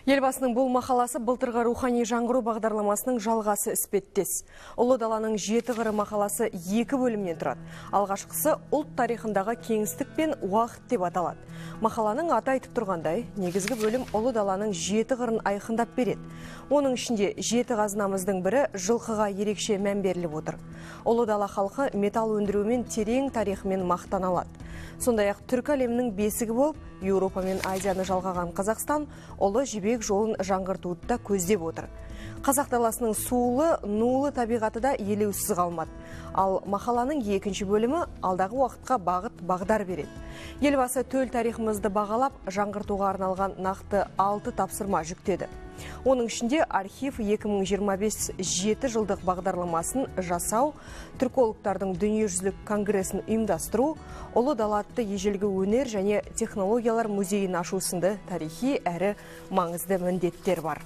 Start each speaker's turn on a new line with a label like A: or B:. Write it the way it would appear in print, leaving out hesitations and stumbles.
A: Елбасының бұл мақаласы былтырғы рухани жаңғыру бағдарламасының жалғасы іспеттес. Ұлы даланың жеті қыры мақаласы екі бөлімнен тұрады. Алғашқысы ұлт тарихындағы кеңістік пен уақыт деп аталады. Мақаланың аты айтып тұрғандай, негізгі бөлім Ұлы даланың жеті қырын айқындап береді. Оның ішінде жеті қазынамыздың бірі жылқыға ерекше мән беріліп отыр. Ұлы дала халқы металл өндірумен терең тарихымен мақтана алады. Сондай-ақ түркі әлемінің бесігі болып, Еуропа мен Азияны жалғаған Қазақстан Ұлы Жібек жолын жаңғыртуды да көздеп отыр. Қазақ даласының сулы, нулы табиғаты да елеусіз қалмады. Ал мақаланың екінші бөлімі алдағы уақытқа бағыт бағдар береді. Елбасы төл тарихымызды бағалап, жаңғыртуға арналған нақты 6 тапсырма жүктеді. Оның ішінде архив 2025 жеті жылдық бағдарламасын жасау, түркологтардың дүниежүзілік конгресін ұйымдастыру, Ұлы дала атты ежелгі өнер және технологиялар музейін ашу сынды тарихи әрі маңызды міндеттер бар.